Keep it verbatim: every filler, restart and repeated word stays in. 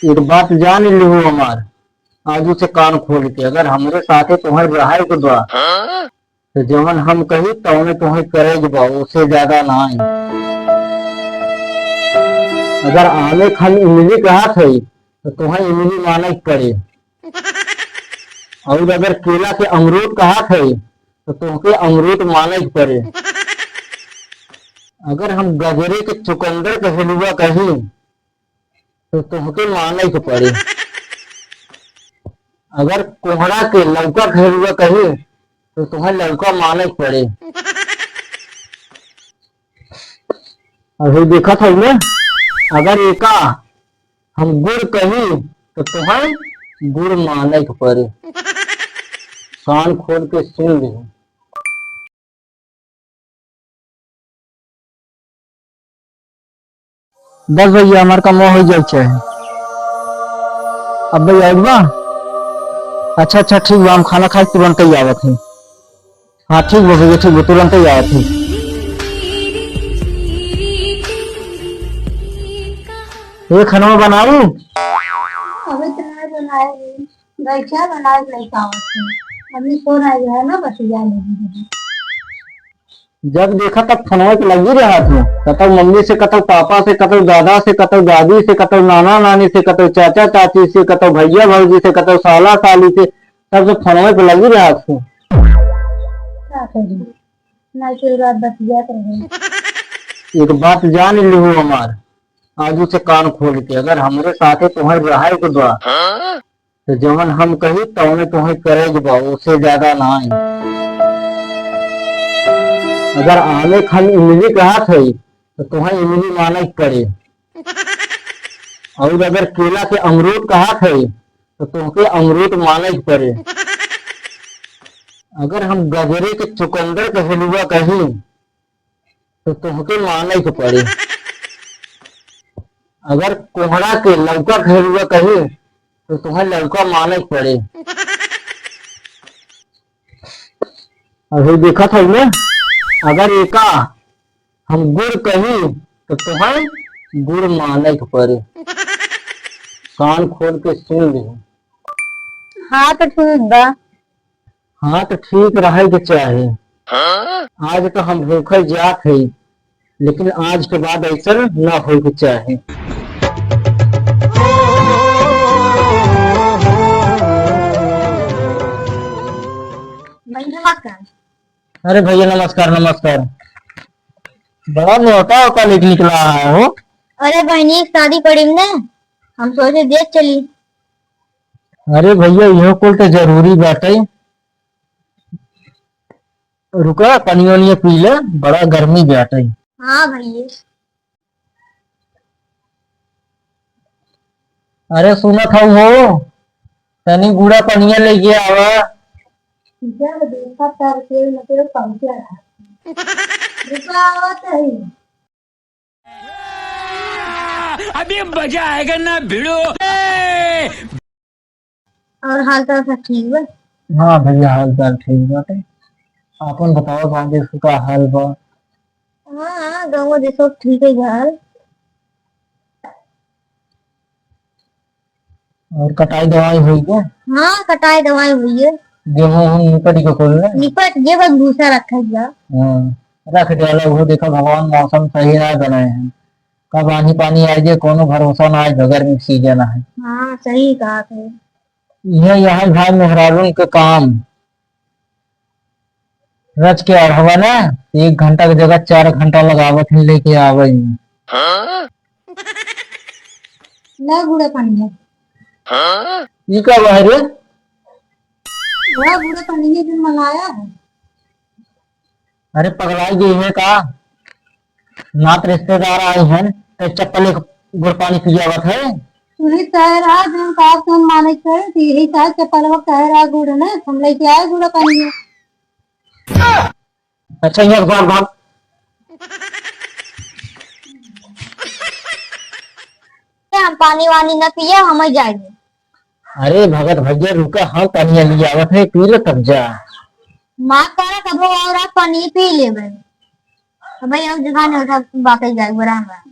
एक बात जान लिहू हमार, आजू से कान खोल के, अगर हमरे साथे तोहर रहे के बा, तो जवन हम कही, तवने तोहे करे के बा, ओसे ज्यादा नाई। अगर आमे के हम इमली कहत हई, तो तोहे इमली माने के पड़े। और अगर केला के अमरूद कहत हई, तो तोहके अमरूद माने के पड़े। अगर हम गजरे के चुकंदर के हलुआ कही, तो तोहके माने के पड़े। अगर कोहड़ा के लौका के हलुआ कही, तो तोहे लौका माने के पड़े। अभी देखत हई ना, अगर एका हम गुड़ कही, तो तोहे गुड़ माने के पड़े। कान खोल के सुन लिहू। बस भैया, हमार कमवा हो जाए चाहे। अब भैया आइल बा? अच्छा, अच्छा, ठीक बा, हम खाना खाए के तुरंत ही आवत हई। हाँ, ठीक बा भैया, ठीक बा, तुरंत ही आवत हई। ये खाना बनाऊ? अभी तो नहीं बनाए रे। गैचा बनाए के लइका आवत है। अभी सो रहा है ना, बस जा ले। जब देखा तब फोनवा पे लगी रहत हो, कतौ मम्मी से, कतौ पापा से, कतौ दादा से, कतौ दादी से, कतौ नाना नानी से, कतौ चाचा चाची से, कतौ भैया भौजी से, कतौ साला साली से, सबसे फोनवा पे लगी रहत हो। का करी? ना के रात बतियात रहे। एक बात जान लिहू हमार, आजू से कान खोल के, अगर हमरे साथे तोहर रहे के बा, तो जवन हम कही, तवने तोहे करे के बा, ओसे ज्यादा नाई। अगर आमे के हम इमली कहत हई, तो तोहे इमली माने के पड़े। और अगर केला के अमरूद कहत हई, तो तोहके अमरूद माने के पड़े। अगर हम गजरे के चुकंदर के हलुआ कही, तो तोहके माने के पड़े। अगर कोहड़ा के लौका के हलुआ कही, तो तोहे लौका माने के पड़े। अभी देखत हई ना, अगर एका हम गुड़ कही, तो तोहे गुड़ माने के पड़े। कान खोल के सुन लिहू। हाँ, तो ठीक बा। हाँ, तो ठीक रहे के चाही। आज तो हम भूखे जात हई, लेकिन आज के बाद ऐसा ना होए के चाही। भाई, नमस्कार। अरे भैया, नमस्कार, नमस्कार। बड़ा मोटा होता लेके निकला है हो। अरे बहनी, एक शादी पड़ी ने, हम सोचे देख चली। अरे भैया, इहो कुल तो जरूरी बाटे। रुका, पनिया वनिया पी ले, बड़ा गर्मी बाटे। हाँ भैया। अरे सुनत हऊ हो, तनी गुड़ा पनिया लेके आवा। जब देखा तब के मतलब पहुंचा रहा। रुका, आवत है। अभी मजा आएगा ना भिड़ो। और हाल चाल सब ठीक बा? हाँ भैया, हाल चाल ठीक बाटे। आपन बताओ, गाँव देश के का हाल बा? हाँ, हाँ, गाँव देश सब ठीक है हाल। और कटाई दवाई होई गया? हाँ, कटाई दवाई होई है। गेहूं हम निपट के खोल ले। निपट, ये बस भूसा रखा गया। हाँ, रख डाला, वो देखा भगवान मौसम सही ना बनाए हैं। कब आंधी पानी आ जाए, कोनो भरोसा ना है, गर्मी के सीजन है। हाँ, सही कहा थे। यह, यह भाई मेहरारून के काम। रच के अढ़वा ना, एक घंटा के जगह चार घंटा लगावत हैं लेके आवे में। ना गुड़ा पानी है। ई का बा रे? वह गुड़ा पानी है जो मंगाया है। अरे पगलाई गई है का? नात रिश्तेदार आए हैं, तो चप्पल एक गुड़ पानी पियावत है। तू ही कहे रहा, जो हम कहा तुम माने के, तो यही कहा चप्पल वो कहे रहा गुड़ ने, हम लेके आए गुड़ पानी में। अच्छा, यहाँ भाग, भाग। हम पानी वानी न पिया, हम ही जाएंगे। अरे भगत भैया रुका, हम पनिया ले आवत है, पी ले तब जा। माफ करा, कबो और आप पनी पी लेबे। तो भाई, हम जगह नहीं उठा, बाकी जाए, बराबर।